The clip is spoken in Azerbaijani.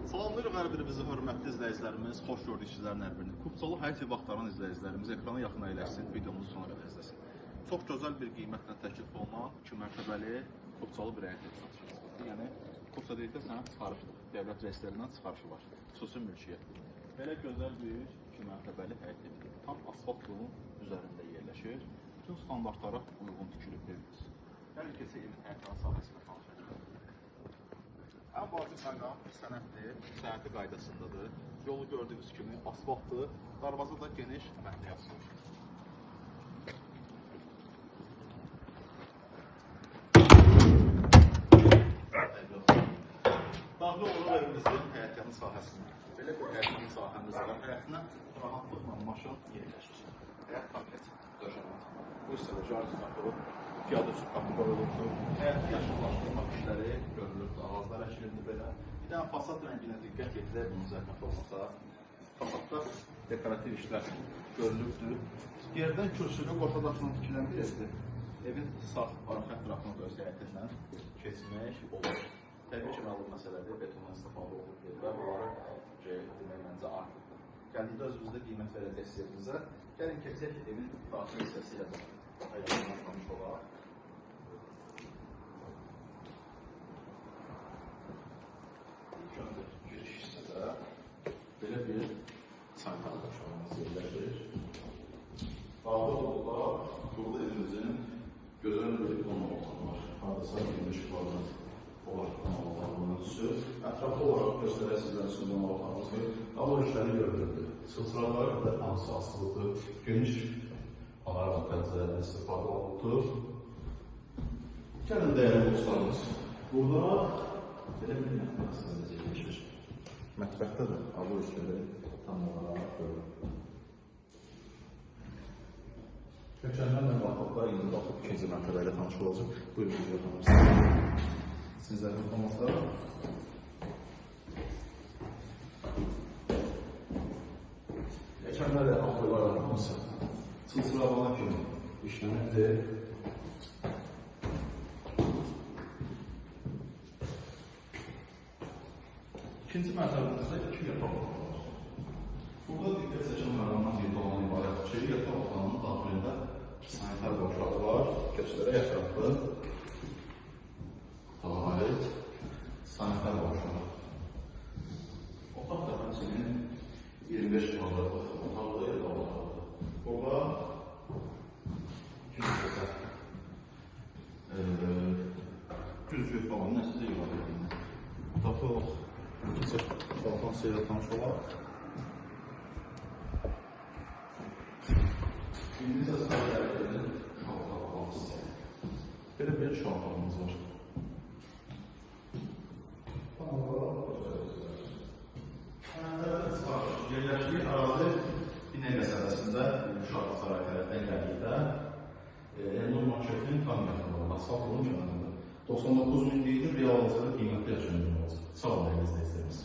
Salamlayırıq hər birinizi, hörmətli izləyicilərimiz. Xoş gördük sizlərin hər birini. Kubcalı Həyət Evi axtaran izləyicilərimiz ekrana yaxın əyləşsin, videomuzu sona qədər izləsin. Çox gözəl bir qiymətlə təklif olunan 2 mərtəbəli Kubcalı bir həyət evi satışa çıxdı. Yəni Kubca dedikdə sənəd çıxarışdır. Dövlət rəyəslərindən çıxarışı var. Xüsusi mülkiyyətdir. Belə gözəl bir 2 mərtəbəli həyət evidir. Tam asfalt yolun üzərində yerləşir. Bütün standartlara uyğun tikilib evimiz. Gəlin keçək evin həyət sahəsinə tanış edək. Ən vacib məqam sənəddir, sənədi qaydasındadır. Yolu gördüyünüz kimi asfaltdır, darvaza da geniş ventilyasiya. Daxil oluruq evimizin həyətyanı sahəsinə. Belə bir həyətyanı sahəmiz var. Həyətinə rahatlıqla maşın yerləşir. Həyət paket döşəmə. Bu hissədə jarjı qapı, piyada üçün qapı qoyulubdur. Həyəti yaşıllaşdırmaq işləri görülübdür. Ağaclar əkilibdir belə. Bir dənə fasad rənginə diqqət yetirək, bunun zəhmət olmasa. Fasadda dekorativ işlər görülübdür. Yerdən kürsülü qoşa daşla tikilən bir evdir. Evin sağ arxa ətrafına da öz həyətindən keçmək olur. Təbii ki, məlum məsələdir, betondan istifadə olunub yerlər, bunları demək məncə artıqdır. Gəldikdə özünüzdə qiymət verəcəksiniz evinizə. Gəlin keçək evin daxili hissəsi ilə daha yaxından tanış olaraq. İlk öncə giriş hissədə belə bir sanitar qovşağımız yerləşir. Daxil olduqda burada evimizin gözəl bir qonaq otağı var. Hardasa 25 kvadrat olar qonaq otağının ölçüsü. Ətraflı olaraq göstərək sizlər üçün qonaq otağımız ki, qabaq işləri görülürdü. Çılçıraqlara qədər hamısı asılıdır. Geniş panorama pəncərədən istifadə olunubdur. Gəlin dəyərli dostlarımız, burada belə bir mətbəx hissəmiz yerləşir. Mətbəxdə də avlu işləri tam olaraq görülür. Kökənlərlə baxdıqda indi baxıb ikinci mərtəbə ilə tanış olacaq. Buyurun, buyurun, sizin zəhmət olmasa. Pilləkənlər də avluların hamısı çılçıraqlanan kimi işlənibdir. İkinci mərtəbəmizdə iki yataq otağı var. Burada diqqət çəkən məqamdan biri də ondan ibarətdir ki, yataq otağının daxilində sanitar qovşağı var. Göstərək ətraflı otağa aid sanitar qovşağı. Otaq da həmçinin 25 kvadratlıq otaqdır, yataq otağıdır. Burada ikinci dəfə güzgü falan nəsə yığılır. Otaqda keçək balkon ilə tanış olaq. İndi isə sıra gəlir uşaq otağı olan hissəyə. Belə bir uşaq otağımız var. Tam olaraq yerləşdiyi ərazi Binəqə qəsəbəsində Uşaq Saray tərəfdən gəldikdə Elnur marketin tam yaxınlığında, asfalt yolun kənarında. 99 min deyilir, real alıcıda qiymətli yaşanır olacaq. Sağ olun, dəyərli izləyicilərimiz.